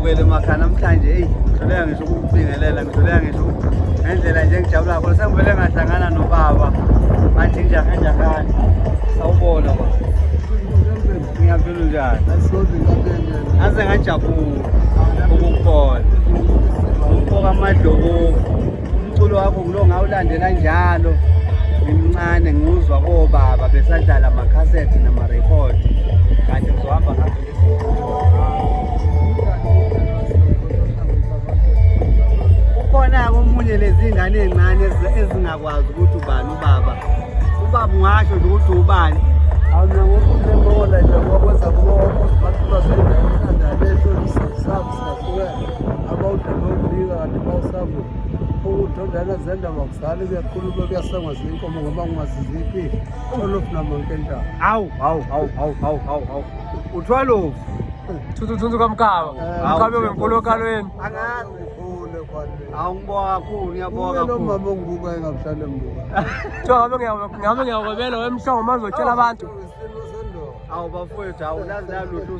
Bukele emakhaya namhlanje, eyi, ngihluleka ngisho ukukubingelela, ngihluleka ngisho ngendlela nje engijabula kakhulu. Sengivele ngahlangana nobaba Majinjakanjakani. Sawubona baba. Ngiyaphila, unjani? Ngaze ngajabula ukukubona. Umfoka Amadlokovu. Umculo wakho ngilo ngawulandela njalo ngimncane, ngiwuzwa kobaba besadlala amakhasethi namarekhodi, kanti ngizohamba ngabe. Ukhona-ke omunye lezi ngane ey'ncane ezingakwazi ukuthi ubani ubaba. Ubaba ungasho nje ukuthi ubani? Mina ngokulembola nje ngokwenza abawudabawubika kanti bawusavu ukudondana zendaba kuzali kuyakhuluma kuyasengwa zinkomo ngoba ngingaziziphi tholofu namankentshana. Hawu, hawu, hawu, hawu, hawu, hawu, hawu, uthwalofu. Thuthu thuthu kamkhaba. Mkhabe wempulo okalweni. Angazi. Ukhule kwanele. Hawu, ngibonga kakhulu, ngiyabonga lo kakhulu. Mama ongibuka engakuhlale mbuka. Kuthiwa ngabe ngiyakwebela wemhlongo manje uzotshela abantu. Isimo sendoda. Awu bafowethu, awu lazi lalutho.